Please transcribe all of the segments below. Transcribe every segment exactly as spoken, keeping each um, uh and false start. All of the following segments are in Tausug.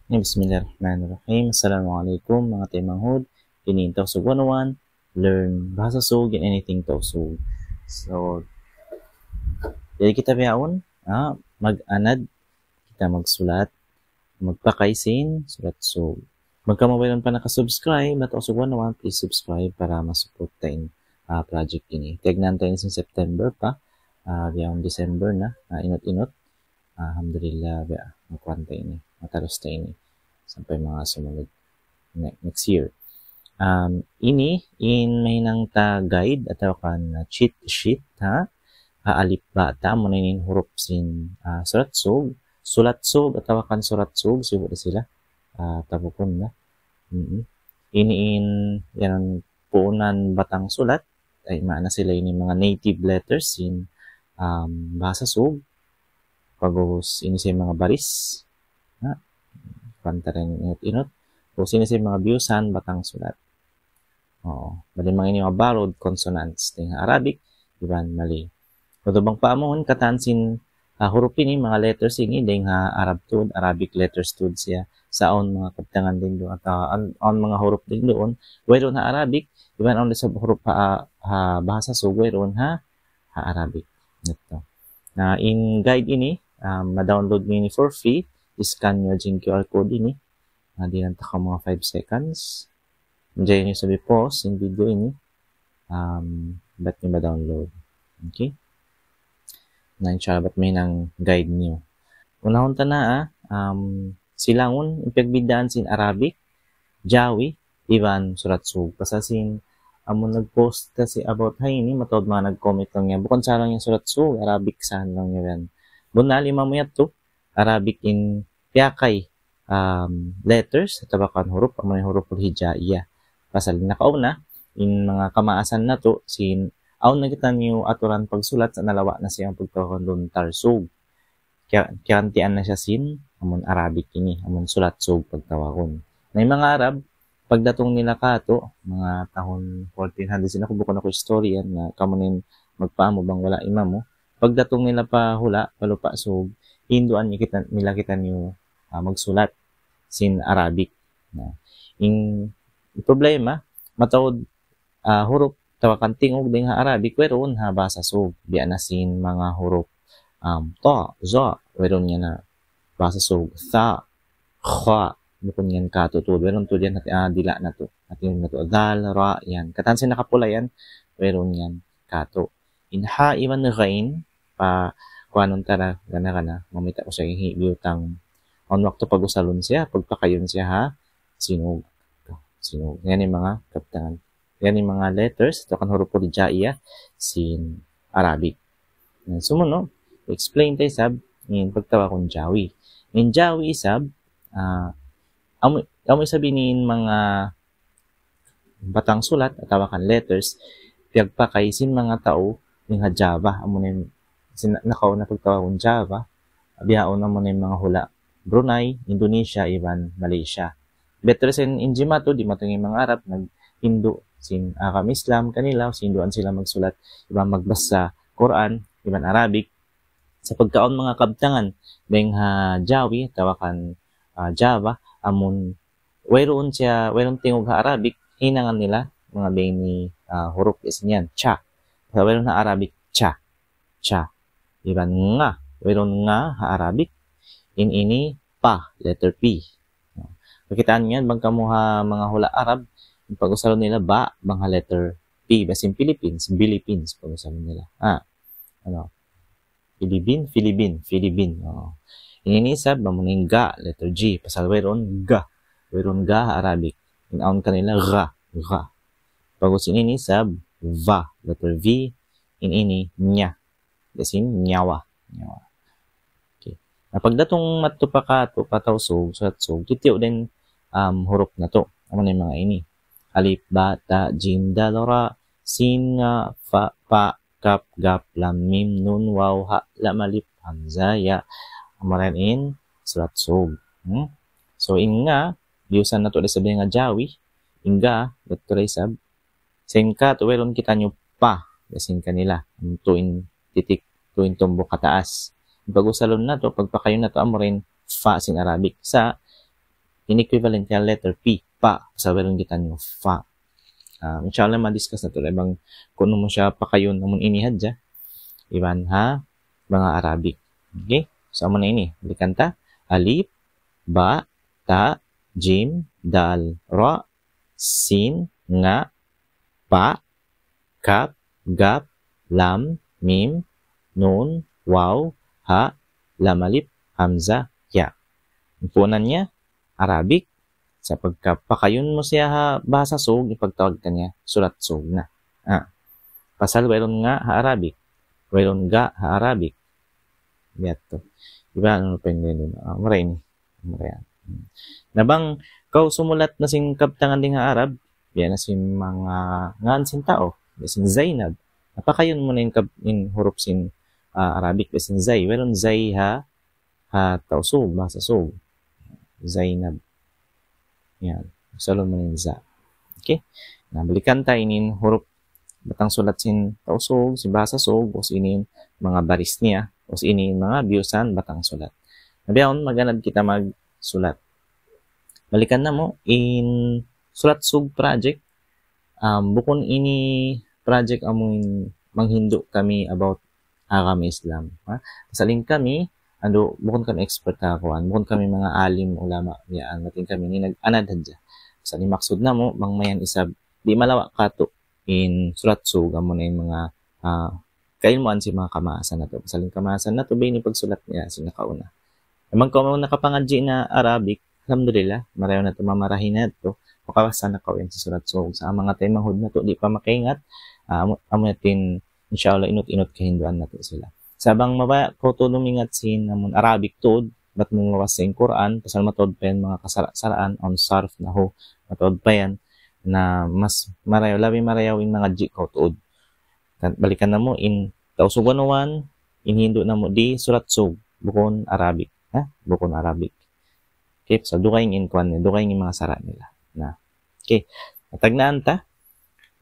Bismillahirrahmanirrahim. Assalamu alaykum, manga taymanghud. Ini in Tausug one oh one. Learn Bahasa Sug in anything Tausug. So, jadi kita bihaun, ah, mag-anad, kita magsulat, magpakay sin sulat Sug. Bang kamu wayruun pa naka-subscribe ha Tausug one oh one, please subscribe para ma-support ta in, ah, project ini. Tagnaan ta ini sin September pa, ah, bihaun December na, ah, inut-inut. Alhamdulillah, biya', makuan ta ini, matarus ta ini. Sampay manga sumunud ne-, next year. Um, ini in mahinang ta guide atawa kan, uh, cheat sheet, ha? Ha alip ba ta, amuna in hurup sin, uh, sulat Sug, sulat Sug atawa kan surat Sug, sibu' da sila, uh, tabukun na. Mm-mm. Ini in, yan, puunan batang sulat, ay, maana sila ini manga native letters sin, um, Bahasa Sug. Pag'ubus ini sa' manga baris. Na, pantaran inut-inut. Pag'ubus ini sa' manga biyusan batang sulat. Oo. Bali manga ini manga borrowed consonants dayn ha Arabic, iban Malay. Although bang paamuhun katan sin, ah, hurup ini, manga letters ini, dayn ha Arab tuud, Arabic letters tuud siya. Sa' awn manga kabtangan duun, atawa awn, awn manga hurup duun, wayruun ha Arabic, iban awn da isab hurup ha, ha Bahasa Sug, wayruun ha, ha Arabic. Yadtu. Na, in guide ini, um, ma-download niyu ini for free, scan niyu hadja in Q R code ini. Na, dihilan ta kaw manga five seconds. Dihilan niyu isab i-pause in video ini. Um, bat niyu ma-download. Okay? Na, inshallah, bat mahinang guide niyu. Unahun ta na, ah, um, silangun, in pagbiddaan sin Arabic, Jawi, iban sulat Sug. Pasal sin, amun nag-post kasi about ha ini, mataud manga nag-comment laung niya. Bukun sa laung niya sulat Sug, Arabic sa laung niya yan. Bunnal, imamu yadtu, Arabic in piyakay, um, letters, atawa kan hurup, amu in hurupul hijaiyah. Pasal nakauna, in manga kamaasan natu', sin, awn na kitaniyu aturan pagsulat sa' nalawa' na siya pagtawagun duun Tarsug. Kiya-, kiyantian na siya sin, amun Arabic ini, amun sulat Sug pagtawagun. Na in manga Arab, pagdatung nila katu', manga tahun fourteen hundred, sin aku bukun aku historian na kamu in magpaamu bang wala' imamu. Pagdatung nila pa hula', pa Lupa' Sug, hinduan nila kita, nila kitaniyu, ah, magsulat sin Arabic. Na, in, in problema, mataud, ah, hurup atawa kan tingug dayn ha Arabic, wayruun ha Bahasa Sug. Biya' na sin manga hurup, um, ta, za, wayruun yan ha Bahasa Sug. Tha, kha, bukun yan katu' tuud. Wayruun tuud yan ha, ah, dila' natu'. Ha tingug natu'. Dal, ra, yan. Katan sin nakapula yan, wayruun yan katu'. In ha iban ghain, pa, kuanun ta ra, gana-gana, mamita' ku sa' in hi, biyutang. Awn waktu pag-usalun siya, pagpakayun siya ha, Sinug. Sinug. Yan in manga kabtangan. Yan in manga letters, atawa kan hurupul hijaiyah, sin Arabic. Na, sumunu', explain ta isab, in pagtawagun Jawi. In Jawi isab, ah, amu, amu isab ini in manga batang sulat, atawa kan letters, piyagpakay sin manga tau, dayn ha Java, amu na in, sin, nakauna pagtawagun Java, bihaun amu na in manga hula', Brunei, Indonesia, iban Malaysia. Biya' tuud sin in jimatu, di' matu in manga Arab, naghindu' sin agama Islam kanila, hinduan sila magsulat, iban magbasa Qur'an, iban Arabic. Sa' pagka awn manga kabtangan, dayn ha Jawi, atawa kan, ah, Java, amun, wayruun siya, wayruun tingug ha Arabic, hinangan nila, manga biya' ini, ah, hurup biya' sin yan, cha. Sa' wayruun ha Arabic, cha. Cha. Iban nga, wayruun nga ha Arabic, in ini pa, letter P. Kakitaan niyu yan, bang kamu ha manga hula' Arab, in pag-usalun nila ba, bang ha letter P, biya' sin Philippines, Philippines, pag-usalun nila. Ah, unu? Pilibin, Filibin, Filibin. Oo. In ini isab, amu in ga, letter G, pasal wayruun ga. Wayruun ga ha Arabic. In awn kanila ga, ga. Pag'ubus in ini isab, va, letter V, in ini nya. Biya' sin nyawa. Nyawa. Okay. Na pagdatung madtu pa katu', pa Tausug, sulat Sug, titiyu' da in, um, hurup natu'. Amu na in manga ini. Alip, ba, ta, jim, dal, ra, sin, nga, fa, pa, kap, gap, lam, mim, nun, waw, ha, lam, alif, hamza, ya. Amu ra yan in sulat Sug. Hmm? So, in nga, biyusan natu' da isab dayn ha Jawi. In ga, yadtu da isab. Sa' in katu', wayruun kitaniyu pa, biya' sin kanila. Amu tuud in titik, tuud in tumbuk ha taas. In pag-usalun natu', pagpakayun natu', amu ra in fa sin Arabic. Sa', in equivalent niya letter P, pa, sa' wayruun kitaniyu fa. Ah, inshallah, ma-discuss natu' laung bang kunu' mu siya pakayun amun ini hadja, iban ha manga Arabic. Okay? So, amuna ini, balikan ta, alif, ba, ta, jim, dal, ra, sin, nga, pa, kap, gap, lam, mim, nun, waw, ha, lam alif, hamza, ya. Ampunan niya, Arabic. Sa' pagka pakayun mu siya ha bahasa Sug, ipagtawag kaniya surat Sug na. Ah. Pasal wayruun nga ha Arabic. Wayruun ga ha Arabic. Biya' tu. Iban unu pa in duun? Ah, mura ini. Mura yan. Hmm. Na bang kaw sumulat na sin kabtangan dayn ha Arab, biya' na sin manga ngan sin tau, biya' sin Zainab. Na pakayun mu na in kab-, in hurup sin, ah, Arabic, biya' sin Zay. Wayruun Zay ha, ha tau Sug, bahasa Sug. Zainab. Yan. Usalun mu in za. Okay? Na, balikan ta ini in hurup batang sulat sin tau Sug, sin bahasa Sug, ubus ini in manga baris niya, ubus ini in manga biyusan batang sulat. Na bihaun, mag-anad kita magsulat. Balikan namu', in Surat Sug project, um, bukun ini project amun manghindu' kami about agama Islam. Ha? Pasal in kami, andu', bukun kami expert ha kuwan, bukun kami manga alim, ulama, yan, laung kami ini nag-anad hadja. Pasal in maksud namu', bang mayan isab, di' malawa' katu' in Surat Sug, amuna in manga, ah, kailmuan sin manga kamaasan natu'. Pasal in kamaasan natu', biya' ini pagsulat niya sin nakauna. Bang kaw nakapangadji' na Arabic, alhamdulillah, marayaw na tuud mamarahi na tuud. Makabasa na kaw yan sin Surat Sug. Sa' manga taymanghud natu', di' pa makaingat, ah, amu, amu yan, inshallah, inut-inut kahinduan natu' sila. Sa' bang mabaya' kaw tuud umingat sin amun Arabic tuud, bat mu mabasa in Qur'an, pasal mataud pa yan manga kasara'-saraan, awn sarf, nahwu, mataud pa yan, na mas marayaw, labi marayaw in mangadji' kaw tuud. Kan, balikan namu' in Tausug one oh one, in hindu' namu' di Surat Sug, bukun Arabic. Ha? Bukun Arabic. Okay, so dugaing in kuwan, dugaing in manga sara' nila. Na. Okay. Tagnaan ta,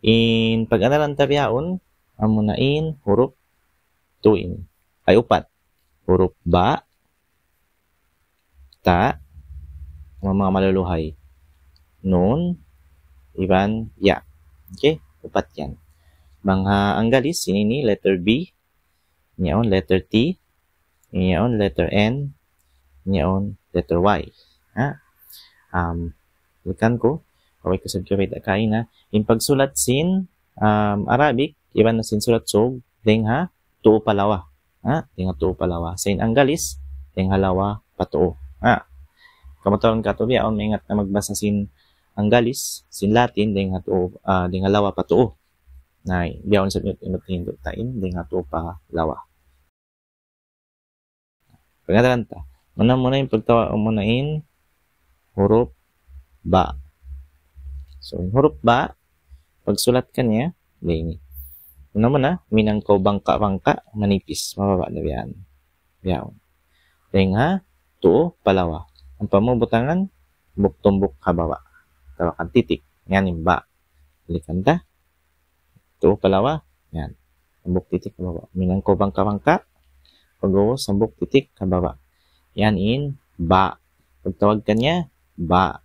in pag-aralan ta bihaun, amuna in hurup tu ini. Ay, upat. Hurup ba, ta, manga maluluhay. Nun, iban ya. Okay? Upat yan. Bang ha Anggalis, ini ini, letter B, yaun, letter T, yaun, letter N, yaun, letter Y. Ha? Um, balikan ku, kaway ku sa' kaway da kaina. In pagsulat sin, um, Arabic, iban na sin Surat Sug, dayn ha tuu pa lawa. Ha? Dayn ha tuu pa lawa. Sa' in Anggalis, dayn ha lawa pa tuu. Ha? Kamatauran katu' biya' awn maingat na magbasa sin Anggalis, sin Latin, dayn ha tuu, ah, dayn ha lawa pa tuu. Na, biya' awn sa' inut-inut hindu' ta in, dayn ha tuu pa lawa. Pag-aralan ta. Muna-muna in pagtawagun mu na in hurup ba. So, in hurup ba, pagsulat kaniya, biya' ini. Muna-muna, minangkaw bangka'-bangka', manipis, mababa' na biya' yan. Biya' yan. Dayn ha tuu pa lawa. Ampa mu butangan, tumbuk-tumbuk ha baba'. Tawakan titik. Yan in ba. Balikan ta. Tuu pa lawa. Yan. Hambuuk titik ha baba'. Minangkaw bangka'-bangka'. Pag'ubus, hambuuk titik ha baba'. Yan in ba. Pagtawag kaniya, ba.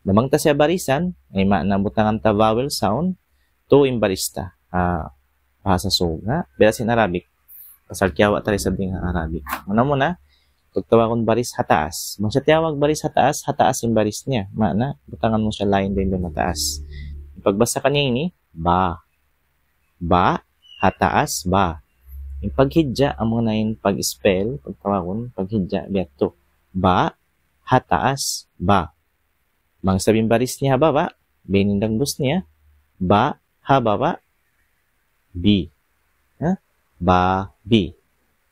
Na bang ta siya barisan, ay maana butangan ta vowel sound, tuu in baris ta. Ah, bahasa Sug, ha? Biya' sin Arabic. Pasal kiyawa' ta isab dayn ha Arabic. Muna-muna, pagtawagun baris ha taas. Bang siya tiyawag baris ha taas, ha taas in baris niya. Maana, butangan mu siya lain dayn duun ha taas. Pagbasa kaniya ini, ba. Ba, ha taas, ba. In paghidja', amuna in pag-spell, pagtawagun, paghidja', biya' tu. Ba, ha taas, ba. Bang isab in baris niya ha baba', biya' ini in dagbus niya, ba, ha baba', bi. Ha? Ba, bi.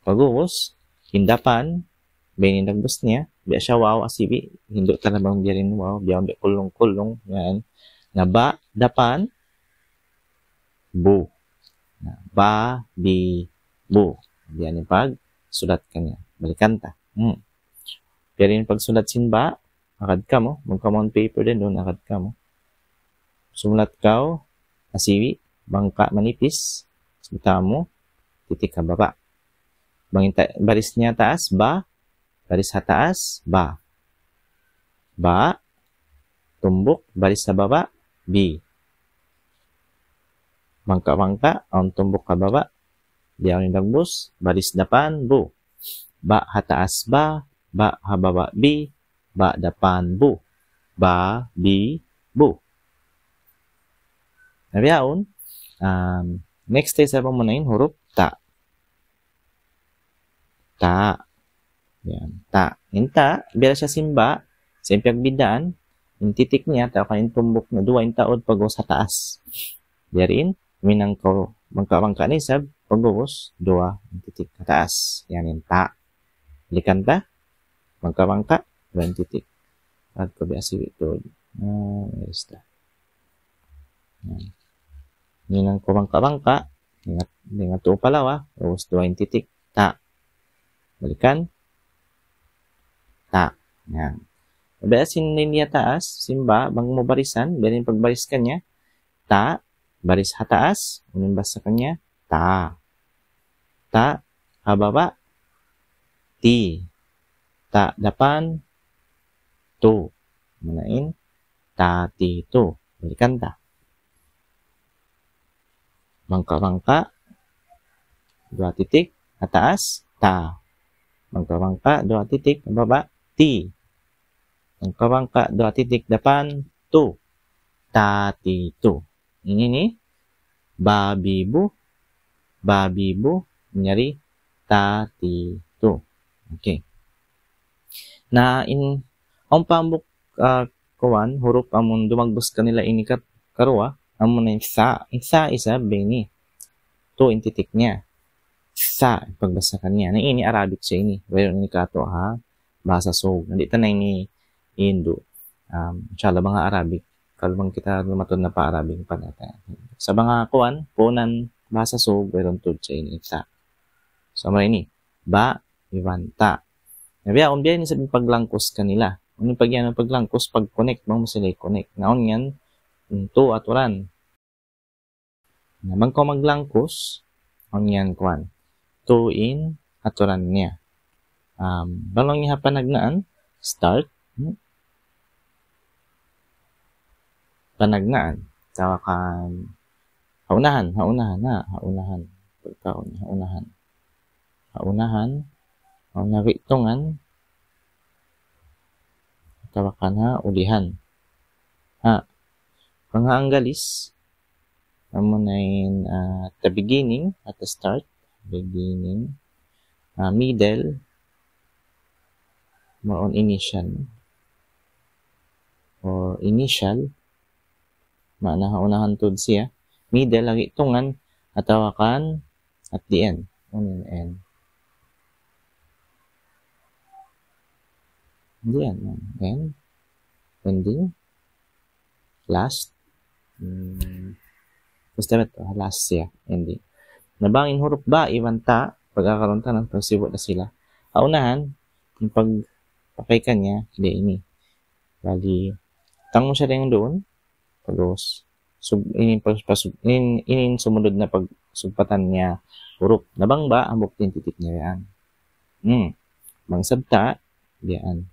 Pag'ubus, in dapan, biya' ini in dagbus niya, biya' siya waw, asibi', hindu' ta na bang biya' ini waw, biya' ini kulung-kulung, yan. Na ba, dapan, bu. Na, ba, bi, bu. Biya' ini pagsulat kaniya. Balikan ta. Hmm. Biya' ini in pagsulat sin ba, agad kamu, bang kamu awn paper dayn duun, agad kamu. Sumulat kaw, asibi', bangka' manipis, sumulat mu, titik ha baba'. Bang in ta-, baris niya taas, ba, baris ha taas, ba. Ba, tumbuk, baris ha baba', bi. Bangka'-bangka', awn tumbuk ha baba', biya' ini dagbus, baris dapan, bu. Ba ha taas, ba, ba ha baba', bi, ba dapan, bu. Ba, bi, bu. Na bihaun, um, next ta isab amuna in hurup ta. Ta. Yan, ta. In ta, biya' da siya sin ba, sin piyagbiddaan, in titik niya, atawa kan in tumbuk niya, duwa in taud pag'ubus ha taas. Biya' diin, minangkaw, bangka'-bangka' na isab, pag'ubus, duwa in titik ha taas. Yan in ta. Balikan ta, bangka'-bangka', duwa in titik. At ko biya' sibi' tuud. Ah, yes ta. Yan. Minangkaw bangka'-bangka', ingat, ingat tu palawa, ubus duwa in titik. Ta. Balikan. Ta. Yan. Biya' sin linya taas, sin ba, bang mu barisan, biya' diin pagbaris kaniya. Ta, baris ha taas, unu in basa kaniya? Ta. Ta, ha baba', ti. Ta dapan, tu. Amuna in, ta, ti, tu. Balikan ta. Bangka'-bangka', duwa titik, ha taas, ta. Bangka'-bangka', duwa titik, ha baba', ti. Bangka'-bangka', duwa titik, dapan, tu. Ta, ti, tu. Ini ini, ba, bi, bu, ba, bi, bu, manyari, ta, ti, tu. Okay. Na in, awn pa hambuuk, ah, kuwan, hurup amun dumagbus kanila ini ka-, karuwa, amuna in sa, in sa isab biya' ini. Tu in titik niya. Sa, pagbasa kaniya. Na ini Arabic siya ini. Wayruun ini katu' ha bahasa Sug. Di' ta na ini Hindu. Um, inshallah, bang ha Arabic. Kalu bang kita lumatud na pa Arabic pa nata. Sa' bang ha kuwan, puunan bahasa Sug, wayruun tuud siya ini sa. So, amuna ini, ba iban ta. Na biya' awn biya' ini isab in paglangkus kanila. Unu in pag-iyanun paglangkus, pag-connect, bang mu sila i-connect. Na awn yan, in tu aturan. Na bang kaw maglangkus, awn yan kuwan. Tu in aturan niya. Um, bang laung niya ha panagnaan, start. Hmm? Panagnaan. Atawa kan ha unahan, ha unahan, ha, ha unahan. Pagkaun, ha unahan. Ha unahan, ha unahan, gi'tungan, atawa kan ha ulihan. Ha. Bang ha Anggalis, amuna in, ah, the beginning, at the start, beginning, ah, middle, mawn initial, or initial, maana ha unahan tuud siya, middle, ha gi'tungan, atawa kan at the end. Unu in end? Hindi yan. End. Ending. Last. Hmm. Basta ba ito? Last siya. Ending. Na bang in hurup ba iban ta, pag-agarun ta na, pagsibu' na sila. Ha unahan, in pagpakay kaniya, di' ini. Bali, tanggu siya dayn duun. Pag'ubus, sug-, ini, pas-, pasug-, in, in sumunud na pagsugpatan niya hurup. Na bang ba, hambuuk in titik niya yan. Hmm. Bang isab ta, yan.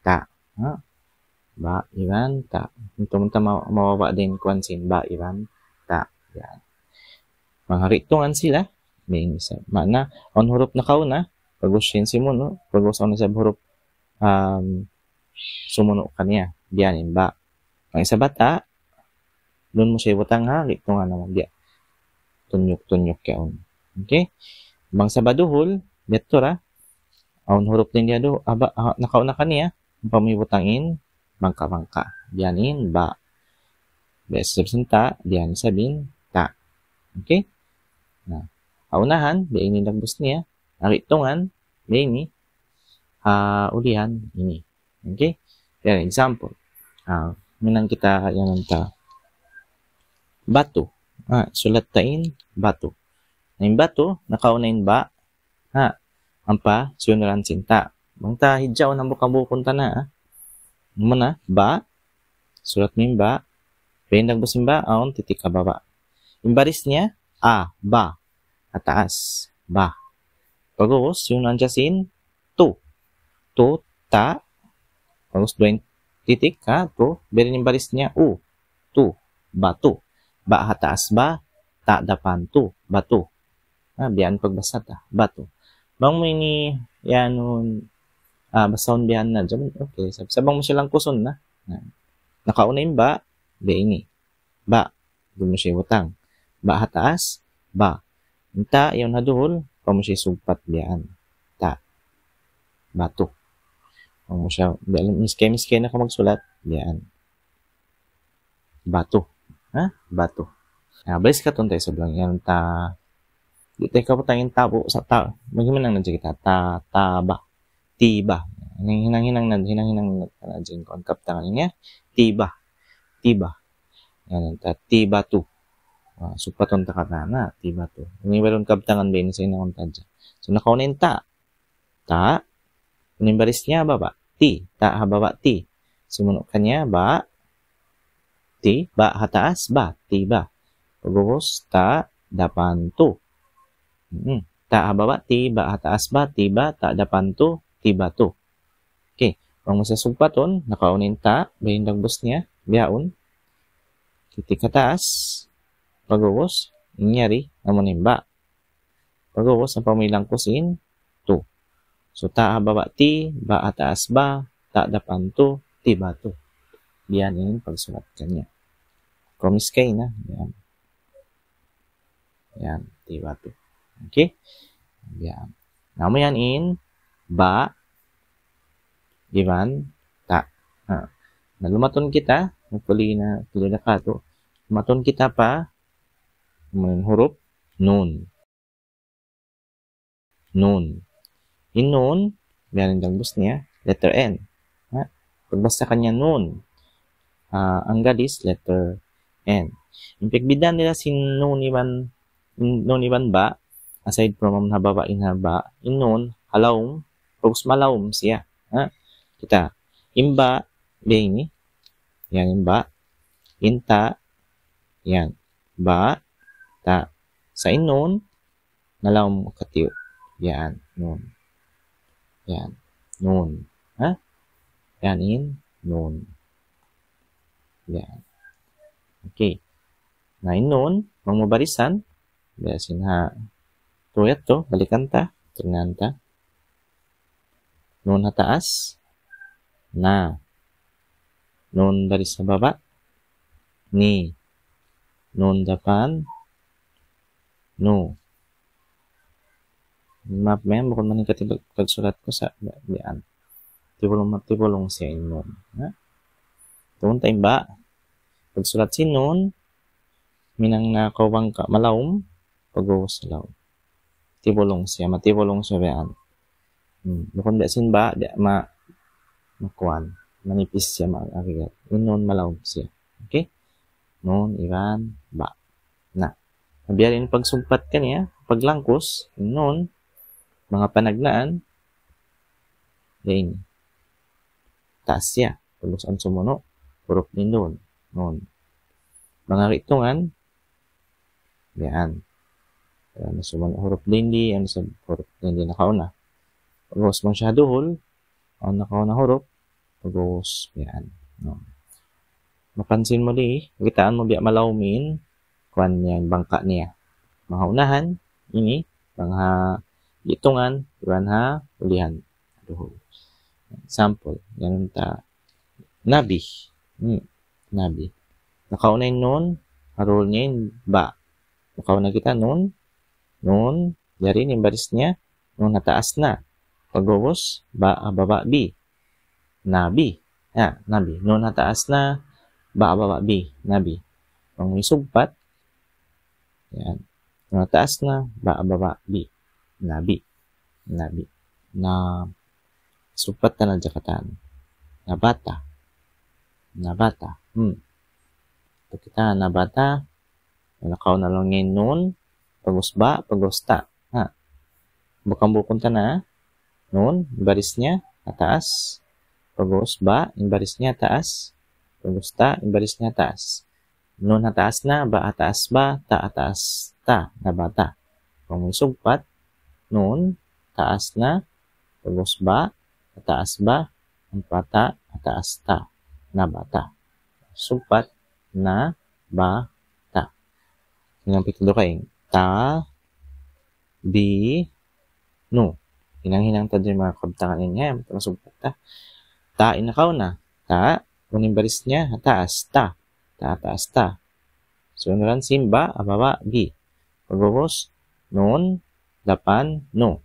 Ta. Ha? Ba, iban, ta. Itu munta ma-, mababa' dayn kuwan sin ba, iban, ta. Yan. Bang ha gi'tungan sila, biya' ini isab. Maana, awn hurup nakauna, pag'ubus sin simunu', pag'ubus awn isab hurup, um, sumunu' kaniya, biya' ini in ba. Bang isab ta, duun mu siya ibutang ha gi'tungan naman biya'. Tunyuk-tunyuk yaun. Okay? Bang isab duhul, biya' tu ra. Awn hurup dayn diya du, aba, ah, nakauna kaniya, ampa mu ibutang in bangka'-bangka'. Biya' ini in ba. Biya' isab sin ta, biya' ini isab in ta. Okay? Na, ha unahan, biya' ini dagbus niya. Ha gi'tungan, biya' ini. Ha ulihan, ini. Okay? Yan, example. Ah, minang kita yan ta. Batu. Ah, sulat ta in batu. Na in batu, nakauna in ba. Ha, ampa, siyunuran sin ta. Bang ta hidjaun hambuuk ha bukun ta na, ah. Muna, ba, sulat mu in ba, biya' ini dagbus sin ba, awn titik ha baba'. In baris niya, a, ba, ha taas, ba. Pag'ubus, siyunuran siya sin tu. Tu, ta. Pag'ubus duwa in titik, ha, tu, biya' diin in baris niya, u, tu, batu. Ba ha taas ba, ta dapan tu, batu. Ha, biya' yan pagbasa ta, batu. Bang mu ini, yan, ah, basahun biya' yan na, jaman, okay. Sab-, sa' bang mu siya langkusun na. Na, nakauna in ba, biya' ini. Ba. Di' mu siya butang. Ba ha taas, ba. In ta, yaun ha duhul, bang mu siya sugpat biya' yan. Ta. Batu. Bang mu siya, biya' miskay-miskay na kaw magsulat, biya' yan. Batu. Ha? Batu. Na, balik ta kaw tuud ha isab laung yan ta. Di' ta kabutang in ta, bu-, sa' ta. Maghiminang na kita. Ta, ta, ba. Tiba. Hinang-hinang na, hinang-hinang na, na, jing kon kabtangan niya. Tiba. Tiba. Yan, ta, tiba tu. Ah, sugpatun ta katan, tiba tu. Ini wayruun kabtangan biya' ini sa' hinangun ta hadja. So, nakauna in ta. Ta. Ini baris niya ha baba'. Ti. Ta ha baba', ti. Sumunu' kaniya, ba. Ti. Ba ha taas, ba. Tiba. Pag'ubus, ta dapan tu. Hmm. Ta ha baba', ti. Ba ha taas, ba. Tiba. Ta dapan tu. Tiba tu. Okay. Bang mu siya sugpatun, nakauna in ta, biya' in dagbus niya, bihaun. Titik ha taas, pag'ubus, in yari, amu na in ba. Pag'ubus, ampa mu ilangkus in tu. So, ta ha baba', ti, ba ha taas, ba, ta dapan tu, tiba tu. Biya' yan in pagsulat kaniya. Kaw miskay na, yan. Yan, tiba tu. Okay? Yan. Na, amu yan in ba iban ta. Ha. Na, lumatun kita, hopefully na clear na katu'. Lumatun kita pa, amu in hurup nun. Nun. In nun, biya' yan in dagbus niya, letter N. Ha? Pagbasa kaniya nun. Ah, Anggalis, letter N. In pagbiddaan nila sin nun iban, nun iban ba, aside from ha baba' in ha ba, in nun, ha lawm, pag'ubus malaum siya. Ha? Kita, in ba, biya' ini, yan in ba, in ta, yan, ba, ta. Sa' in nun, nalaum katiyu'. Yan, nun. Yan, nun. Ha? Yan in nun. Yan. Okay. Na in nun, bang mu barisan, biya' sin ha, tu yadtu, balikan ta, tingnan ta. Nun ha taas, na. Nun baris ha baba', ni. Nun dapan, nu. Maap, mayan, bukun maningkat in pag-, pagsulat ku sa', biya' yan. Tibulung, tibulung siya in nun. Ha? Tuun ta in ba. Pagsulat sin nun, hinang na kaw bangka' malaum, pag'ubus laum. Tibulung siya, matibulung siya biya' yan. Hmm, bukun biya' sin ba, biya' ma-, makuan. Manipis siya, ma-, agigat. In nun malaum siya. Okay? Nun, iban, ba. Na. Biya' yan in pagsugpat kaniya, paglangkus, in nun, manga panagnaan, biya' ini. Taas siya. Pag'ubus in sumunu', hurup dindi, nun. Manga gi'tungan, yan. Yan, sumunu' hurup dindi, yan sa hurup dindi nakauna. Pag'ubus bang siya ha duhul, awn nakauna hurup, pag'ubus, yan. Nun. Mapansin mu di, kitaan mu biya' malaum in, kuwan niya, bangka' niya. Manga unahan, ini, bang ha gi'tungan, iban ha ulihan. Duhul. Example, yan ta, nabi. Hmm, nabi. Nakauna in nun, ha duhul niya in ba. Nakauna kita nun, nun, yari in baris niya, nun ha taas na. Pag'ubus, ba ha baba', bi. Nabi. Ha, nabi. Nun ha taas na, ba ha baba', bi. Nabi. Bang mu isugpat, yan. Nun ha taas na, ba ha baba', bi. Nabi. Nabi. Na, sugpat ta na hadja katan. Nabata. Nabata. Hmm. Kita nabata, nakauna laung niya in nun, pag'ubus ba, pag'ubus ta. Ha. Bukun-bukun ta na, nun, baris niya, ha taas. Pag'ubus ba, in baris niya, ha taas. Pag'ubus ta, in baris niya, ha taas. Nun ha taas na, ba ha taas ba, ta ha taas ta, nabata. Bang mu isugpat, nun, taas na, pag'ubus ba, ha taas ba, ampa ta, ha taas ta. nabata. Sugpat, nabata. Hinang pitu dugaing. Ta, bi, nu. Hinang-hinang ta dyan manga kabtangan ini, ha? Masugpat ta. Ta, in nakauna. Ta, unu in baris niya, ha taas, ta. Ta, ha taas, ta. Sundulan sin ba, ha baba', bi. Pag'ubus, nun, dapan, nu.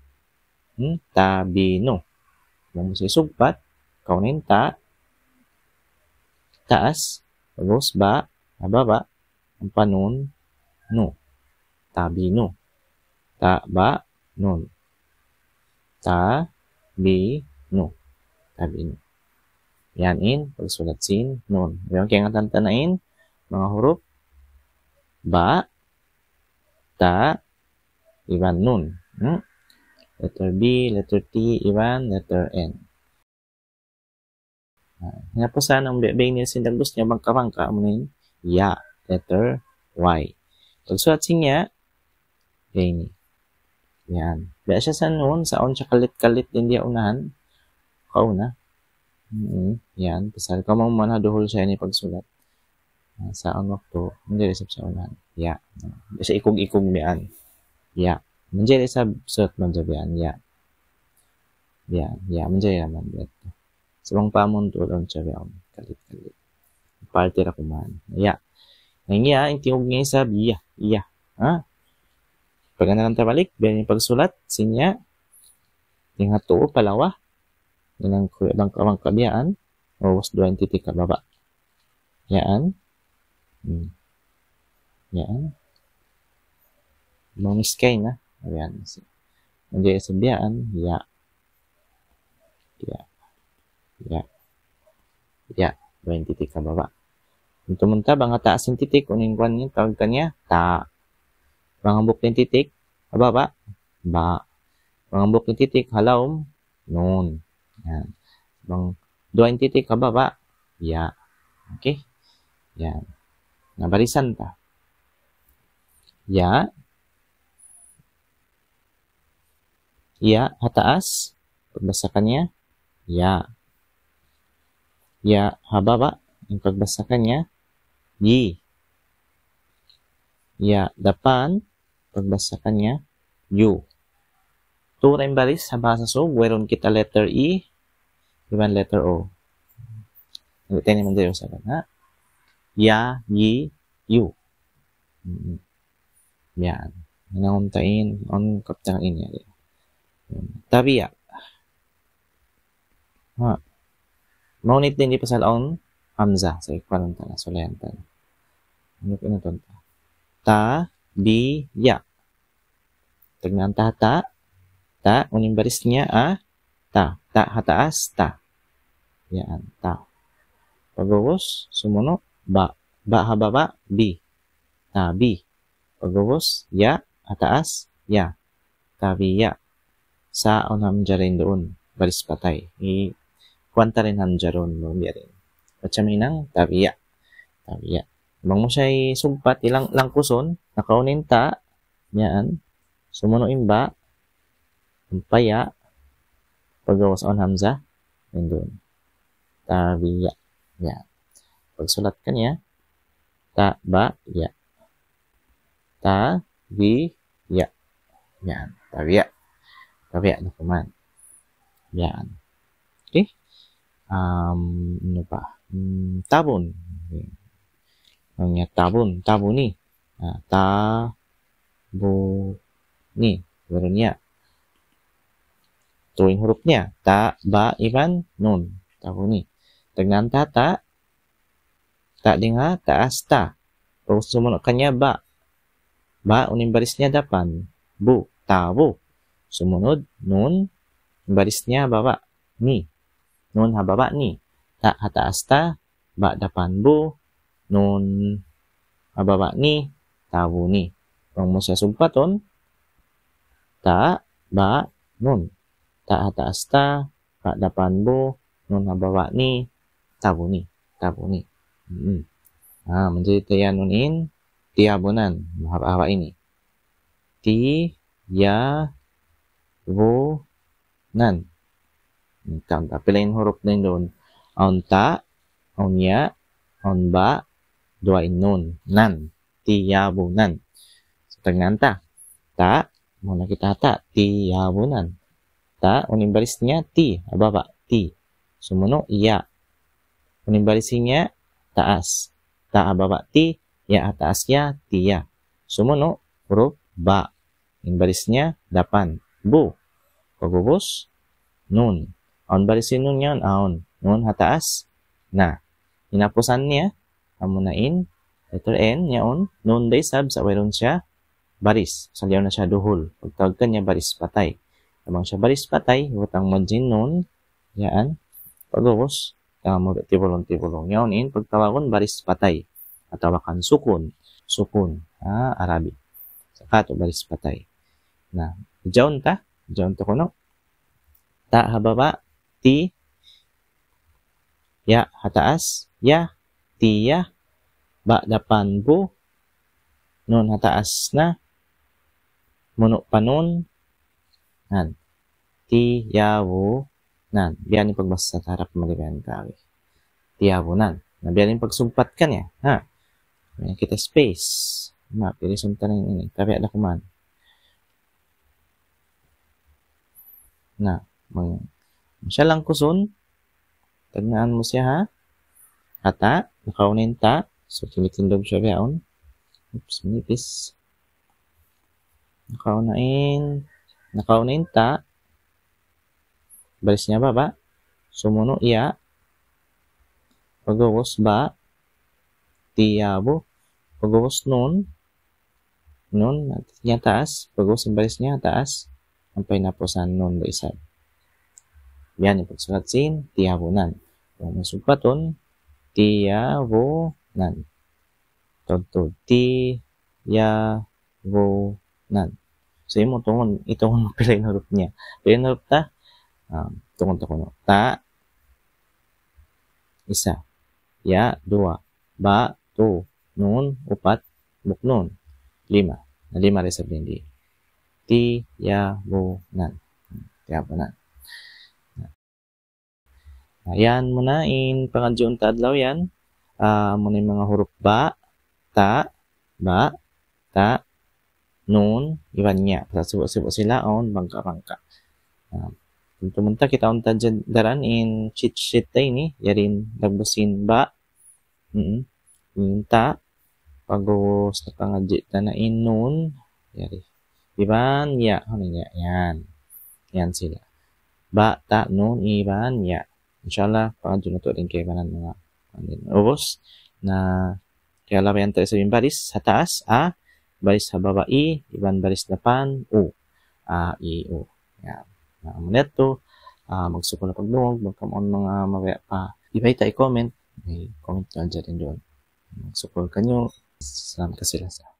Hmm, tabinu. Bang mu siya sugpat, kaw na in ta, taas, pag'ubus ba, ha baba', ampa nun, nu. Tabinu. Ta, ba, nun. Ta, bi, nu. Tabinu. Yan in pagsulat sin nun. Yan, kaingatan ta na in manga hurup ba, ta, iban nun. Hmm? Letter B, letter T, iban letter N. Na, hinapusan in biya', biya' ini sin dagbus niya, bangka-bangka, amu in ya, letter Y. Pagsulat sin ya, biya' ini. Yan. Biya' siya sa nun, sa awn siya kalit-kalit dayn di ha unahan. Kauna. Mm, yan. Pasal kaw mamuman ha duhul siya ini pagsulat. Na, sa awn waktu, manjari isab sa unahan. Ya. Biya' siya ikug-ikug biya' yan. Ya. Manjari isab sulat manjari biya' yan. Ya. Ya, ya, manjari naman biya' yan. Sa' bang pa amun tuud awn siya biya' yan. Kalit-kalit. Parte ra kuman. Ya. Na in ya, in tingug niya isab, iya, iya. Ha? Pag-anakan ta balik, biya' ini pagsulat sin ya. Hinang ha tuu, pa lawa. Hinang ku-, bangka-bangka biya' yan. Ubus duwa in titik ha baba'. Yan. Hmm. Yan. Bang miskay na. Yan. Manjari isab biya' yan. Ya. Ya. Ya. Ya. Duwa in titik ha baba'. Untuk munta, bang ha taas in titik, unu in kuwan niya, tawag kaniya, ta. Bang hambuuk in titik, ha baba', ba. Bang hambuuk in titik, ha lawm, nun. Yan. Bang duwa in titik ha baba', ya. Okay? Yan. Na, barisan ta. Ya. Ya, ha taas. Pagbasa kaniya, ya. Ya, ha baba'. In pagbasa kaniya, yi. Ya, dapan. Pagbasa kaniya, yu. Tuu ra in baris ha bahasa Sug, wayruun kita letter E, iban letter O. Unu in manjari usalan, ha? Ya, yi, yu. Mm-mm. Yan. Hinangun ta in, awn kabtangan ini. Tabiya'. Ha. Mahunit dayn di pasal awn hamzah. Sa' ikuan ta na, sulayan ta na. Unu in unu ta? Ta, bi, ya. Tagnaan ta ha ta. Ta, unu in baris niya, a, ta. Ta, ha taas, ta. Yan, ta. Pag'ubus, sumunu', ba. Ba ha baba', bi. Tabi. Pag'ubus, ya, ha taas, ya. Tabiya'. Sa' awn hamzah duun, baris patay. I, kuwan ta in hamzah duun, biya' yan. Macam hinang, tabiya'. Tabiya'. Bang mu siya isugpat, ilang, langkusun, nakauna in ta, yan. Sumunu' in ba, ampa ya, pag'ubus awn hamzah duun. Tabiya'. Ya. Pagsulat kaniya, ta, ba, ya. Ta, bi, ya. Yan. Tabiya'. Tabiya' na kuman. Yan. Okay. Um, unu pa? Hmm, tabun. Okay. Unu in tabun? Tabuni. Ah, ta, bu, ni. Baru niya. Tuu in hurup niya. Ta, ba, iban nun. Tabuni. Tagnaan ta ha ta. Ta dayn ha taas, ta. Pag'ubus sumunu' kaniya, ba. Ba, unu in baris niya dapan? Bu, tabu. Sumunud, nun, baris niya ha baba', ni. Nun ha baba', ni. Ta ha taas, ta. Ba dapan, bu. Nun ha baba', ni. Tabuni. Bang mu siya sugpatun, ta, ba, nun. Ta ha taas, ta. Ba dapan, bu. Nun ha baba', ni. Tabuni. Tabuni. Mm. Ah, manjari ta yan nun in tiyabunan. Mahaba'-haba' ini. Ti, ya, bu, nan. Tanta, pila in hurup na yan duun? Awn ta, Awn ya, awn ba, duwa in nun. Nan. Tiyabunan. So, tagnaan ta. Ta, muna kita ta. Tiyabunan. Ta, unu in baris niya, ti, ha baba', ti. Sumunu', ya. Unu in baris niya, taas. Ta ha baba', ti, ya ha taas, ya, tiya. Sumunu', hurup ba. In baris niya, dapan. Bu. Pag'ubus, nun. Awn baris sin nun yan, awn. Nun ha taas, na. In hapusan niya, amuna in, letter N, yaun, nun da isab, sa' wayruun siya baris. Sa' yaun na siya duhul. Pagtawag kaniya baris patay. Bang siya baris patay, hibutang mu in nun, yan. Pag'ubus, ah, mu tibulun-tibulun. Yaun in pagtawagun baris patay. Atawa kan sukun. Sukun. Ha, Arabi. Sa' katu' baris patay. Na, jaun ta. Jaun ta kunu'. Ta ha baba', ti, ya ha taas, ya, tiya, ba dapan, bu, nun ha taas na, munu' pa nun, nan, tiyabunan. Biya' ini pagbasa ta harap maliban kari. Tiyabunan. Na biya' ini pagsugpat kaniya, ha? Biya' ini kita space. Na, pili suntan ini. Tabi ada kuman. Na, mang, siya langkusun. Tagnaan mu siya, ha? Ha ta, nakauna in ta. So, tinitindog siya bihaun. Oops, manipis. Nakauna in, nakauna in ta. Baris niya baba'. Sumunu' ya. Pag'ubus ba. Tiyabu. Pag'ubus nun. Nun, niya taas, pag'ubus in baris niya taas, ampa in hapusan nun da isab. Biya' ini pagsulat sin, tiyabunan. Bang mu sugpatun, tiyabunan. Tuud, tiyabunan. So, imu tungun, itungun mu pila in hurup niya. Pila in hurup ta? Ah, tungun ta kunu'. Ta, isa. Ya, duwa. Ba, tu. Nun, upat. Buknun. Lima. Na, lima da isab di'. Tiyabunan. Tiyabunan. Na, yan muna in pangadjiun ta adlaw yan. Ah, muna in manga hurup ba, ta, ba, ta, nun, iban ya. Pasal sibu'-sibu' sila, awn bangka'-bangka'. Na, tumtumun ta, kitaun ta daran in cheat sheet ta ini, yari in dagbus sin ba, Mm. Minta, pag'ubus nakapangadji' ta na in nun, yari. Iban ya, ano ya, yan. Yan sila. Ba, ta, nun, iban ya. Insya Allah, pangadji' natu' dayn kaibanan manga, ubus. Na, kiyalabayan ta isab in baris, ha taas, a, baris ha baba', i, iban baris dapan, u. A, i, u. Yan. Na, amu na yadtu, ah, magsukul na pagdungug, bang kamu awn manga mabaya' pa ibayta', i-comment, i-comment niyu hadja duun. Magsukul kaniyu, salam kasi-lasa.